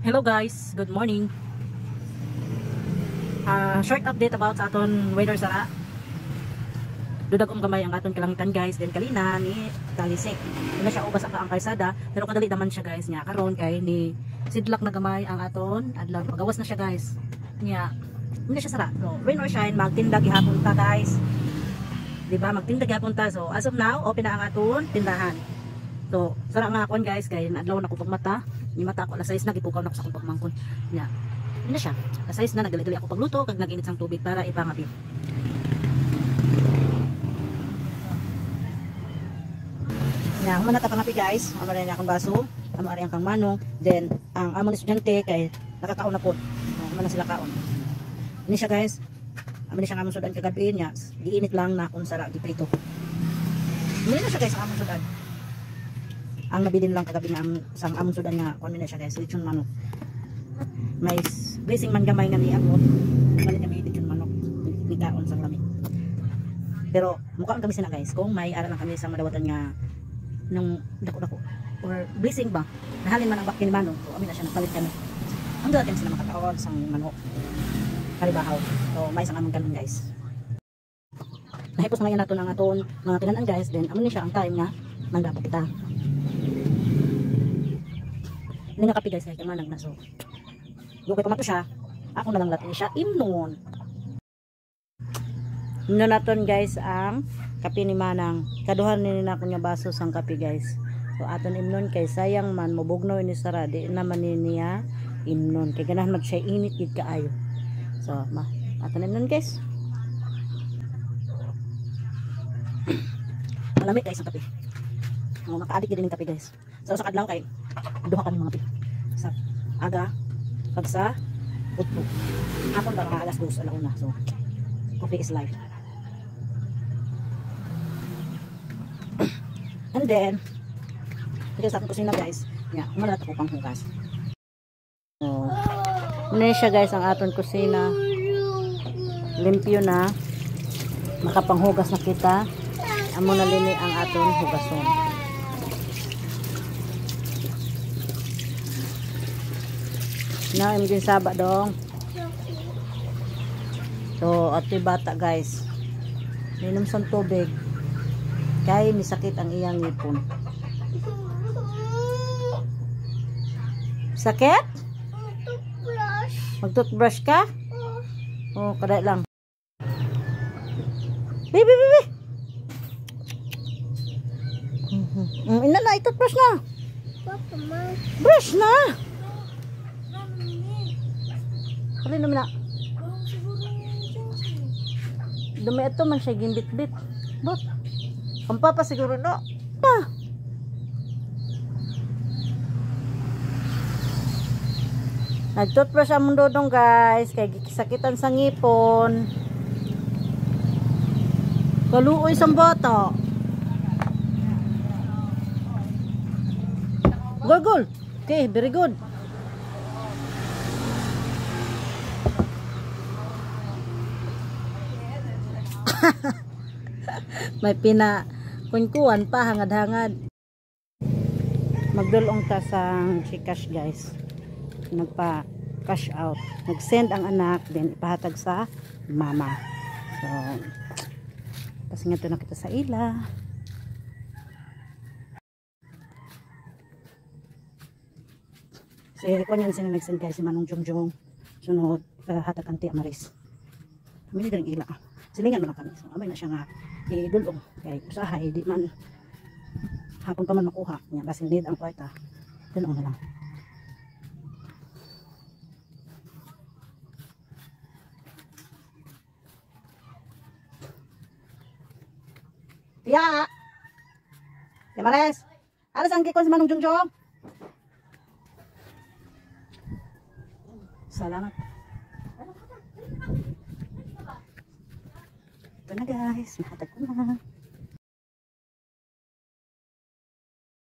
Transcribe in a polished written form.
Hello guys, good morning. Short update about sa aton weather sa dudag gamay ang aton kalangitan guys. Then kalina ni talisik. Wala siya ubas ang kalsada, pero kadali naman siya guys nya karon kay ni sidlak na gamay ang aton adlaw. Pagawas na siya guys. Nya hindi siya sara. So rain or shine, magtinda gihapon ta guys. Di ba? Magtinda gihapon ta. So as of now, open na ang aton tindahan. So sara nga akon guys kay naadlaw na ko pagmata. Ni mata ako alas 6 na gipukaw na ko sa akong pagmangkon. Nya hindi na siya. Alas 6 na nagdali-dali ako pagluto kag nag-init sang tubig para ipangapi. Nya human na ta pangapi guys. Amo rin akong baso, amo ari ang kang manong, then ang among estudyante kay nakakaon na pod. Human na sila kaon. Ini siya guys. Amo ni siya among sudan kagabi nya. Giinit lang na kung sara giprito. Muna na siya guys ang among sudan. Ang nabilin lang kagabi nga sang among sudan nga kuan na siya guys, lechon manok. May blessing man gamay nga niabot. Balik kami lechon manok ni kaon sang lami. Pero mukaon kami sina guys kung may ara lang kami sa madawatan nga nung dako-dako or blessing ba nahalin man ang bakkin ni manong, so amin na siya nagpalit kami. Ang dalatin sila makakaon sang manok kalibahaw. So may isang among kanon guys. Nahipos na ngayon naton ang aton mga tinan-an guys, then amo ni siya ang time nga mandapo kita. Hindi nga kape guys kay manang na, so okay pa man to siya, ako na lang latin siya imnon. Imnon naton guys ang kape ni Manang. Kaduhan ni na ako nga baso sang kape guys. So aton imnon kay sayang man mobugnaw ini sara, di naman ni niya imnon kay ganahan mag siya init gid kaayo. So ma aton imnon guys. Malamig guys ang kape. Oh, maka-addict din ang kape guys. So sa kadlaw kay duha kami mga pi. Sa aga pag sa utlo. Hapon ba mga alas 2 alauna. So coffee is life. And then dito sa akong kusina guys, nya humalat ako pang hugas. So muna siya guys ang aton kusina. Limpyo na. Makapanghugas na kita. Amo na lini ang aton hugason. Na imong saba dong. So atoy bata guys, minom sang tubig kay misakit ang iyang ngipon. Sakit? Mag-toothbrush. Mag-toothbrush ka? Oh, kada lang. Baby, baby. Ina na, i-toothbrush na. Papa, man. Brush na. Kali naman na. Dumi ito man siya gimbit-bit. Bot. Ang papa siguro no. Ah. Nag-toothbrush among dodong guys kay gisakitan sa ngipon. Kaluoy sang bata. Gol gol. Okay, very good. May pina kunkuan pa, hangad-hangad. Magdulong ta sa Gcash guys. Nagpa cash out. Nag-send ang anak, then ipahatag sa mama. So pasingato na kita sa ila. Si kuan yan sila nag-send guys, si Manong Jungjung. Sunod hatag ang Tia Maris. Amili din ila. Silingan man kami. So, amay na siya nga idulong kay usahay di man hapon pa man makuha niya basin need ang kwarta. Dulong na lang. Tia! Tia Maris! Alas ang kikon si Manong Jungjung. Salamat. Ito na guys, mahatag ko na.